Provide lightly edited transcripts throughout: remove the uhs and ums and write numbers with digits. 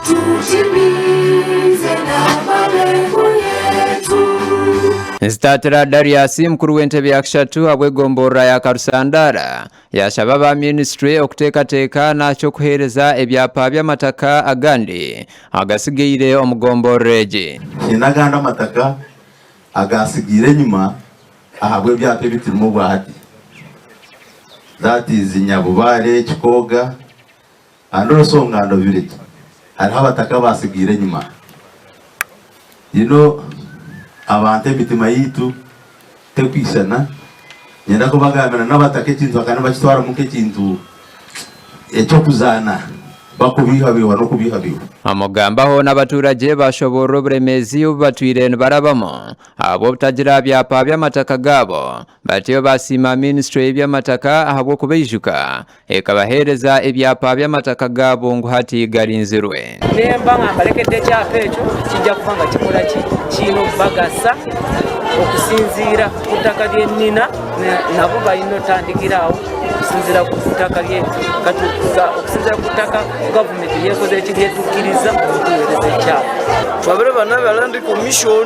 Tutimize na malengo yetu. Nzitatira Darius, mukuru w'entebe ya kishatu ahabw'egomborora ya Karusandara yashaba aba minisitule okuteekateeka n'ahaky'okuheereza ebyapa by'amataka agandi agasigaire omu gomborora egi. Haine agandi amataka agatsigaire enyima ahabw'ebyapa ebi turimu obwahati. That is Nyabubare, Kikooga and also Ngando village. Hariho abataka abatsigaire enyima. You know abantu emitima yaitu tekwishana. Niinyenda kubagambira n'abataka ekintu bakaba nibakitwaramu nk'ekintu eky'okuzaana bakubiihabiihwa n'okubiihabiihwa. Omukugambaho n'abaturagye bashoboorora oburemeezi obu batwire nibarabamu ahabw'obutagira byapa by'amataka gaabo batyo basiima minisiture y'eby'amataka ahabw'okubaijuka Ekabaheereza ebyapa by'amataka gaabo ngu hati garinzirwe. Nemba nga mbalekedde ekyapa ekyo kijja kuba nga kikola ki? Kiine okubagasa okusinziira ku ttaka lye nnina nabo balina otandikira awo okusinziira ku ttaka lye okusinziira ku ttaka gavumenti lyekoze ki lyetukkiriza okutuweereza ekyapa. Twabire bana ba Land Commission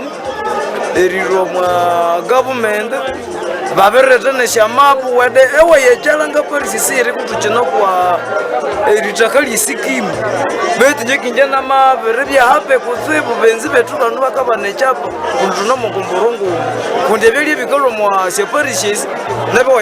erirwa omwa gavumenti Babireta nesyamapu wede ewe yechala nga polisi siyiri kutukina kwa eritaka lye sikimu betu inje kinje namabiribya hape kutsibu benzi betu banu bakabana ekyapa kundi tune omugombora nguma kundi ebyalya ebikalhwa omwa syapolisi esi nabyo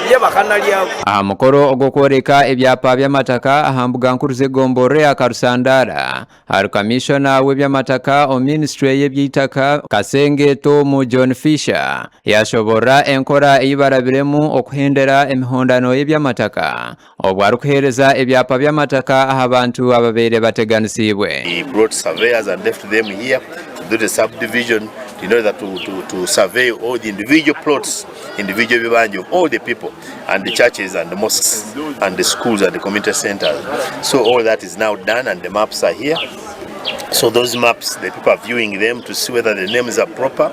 byabakanalyako. Aha mukoro ogw'okworeka ebyapa by'amataka aha mbuga nkuru z'egomborora eya Karusandara, Ahari Kamiishona w'eby'amataka omu minisiture y'eby'eitaka, Kasenge Tom John Fisher yashoborora enkora ei barabiremu okuhendera emihondano y'eby'amataka obwo arikuheereza ebyapa by'amataka aha bantu ababaire bateganisiibwe. He brought surveyors and left them here to do the subdivision in order to, to, to survey all the individual plots, individual bibanja of all the people and the churches and the mosques and the schools and the community centers. So all that is now done and the maps are here. So those maps, the people are viewing them to see whether the names are proper,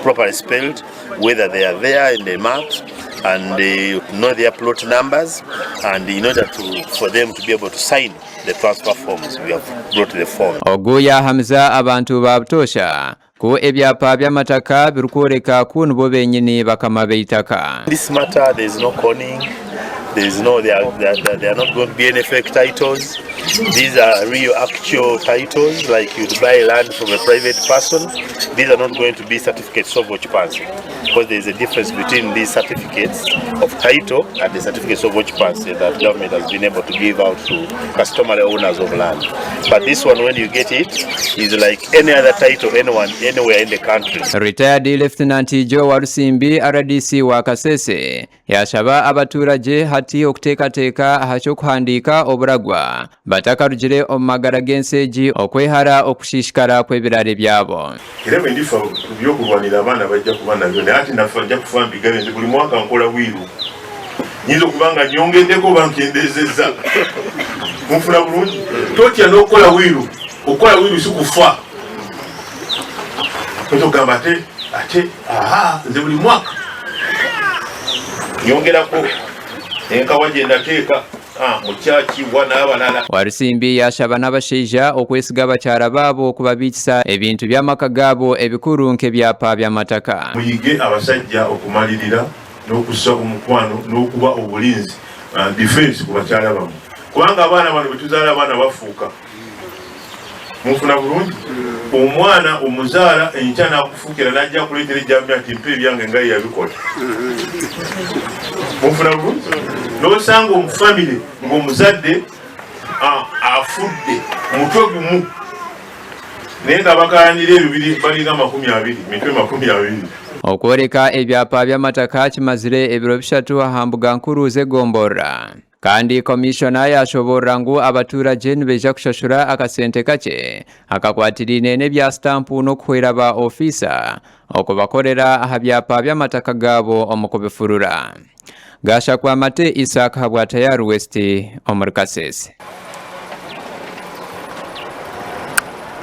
properly spelled, whether they are there in the maps, and they know their plot numbers, and in order to for them to be able to sign the transfer forms, we have brought the forms. Ogu yaahamiza abantu ba butoosha Ku ebyapa by'amataka birikworeka ku nibo benyini bakama b'eitaka. In this matter there is no conning, there is no, there are, there are, there are not going to be any fake titles. These are real actual titles like you'd buy land from a private person. These are not going to be certificates of occupancy because there is a difference between these certificates of title and the certificates of occupancy that government has been able to give out to customary owners of land. But this one, when you get it, is like any other title anyone anywhere in the country. Retired Lieutenant Joe Walusimbi rdc wa Kasese yashaba abaturagye hati okuteekateeka aha ky'okuhandiika oburagwa batakarugire omu magara g'ensi egi okwehara okushiishikara kw'ebirare byabo. Era bwe ndifa ku by'okulwanira abaana bajja kuba nabyo naye ate nafa nja kufa mbigabe nze buli mwaka nkola wiiru nyinza okuba nga nyongeddeko oba nkendeezezza munfuna bulungi totya n'okukola wiiru okukola wiiru si kufa oyinza okugamba ate ate aha nze buli mwaka nyongerako enkawa gye nateeka ah, mu kyaki wa n'abalala Walusimbi yaashaba n'abashaija okwesiga abakyara baabo kubabiikisa ebintu by'amaka gaabo ebikuru nk'ebyapa by'amataka. Muyige abasajja okumalirira n'okussa omukwano n'okuba obulinzi, defense, ku bakyala bammwe kubanga abaana bano betuzaala abaana bafuuka munfuna bulungi omwana omuzaala enkya nakufuukira najja akuleetera ejjambiya nti mpa ebyange nga yeyabikola munfuna bulungi nosanga omufamire ng'omuzadde afudde mutwe gumu naye nga bakayanira ebyo biri balinga 20 mitwe 20. Okworeka ebyapa by'amataka kimazire ebiro bishatu aha mbuga nkuru z'egomborora. Kandi Komishona yaashoboorora ngu abaturagye nibaija kushashura akasente kakye akakwatiraine n'ebya sitampu n'okuhwera ba ofiisa okubakorera aha byapa by'amataka gaabo omu kubifurura. Gashakwa Mate Isaac habwa Tayari West omuri Kasese.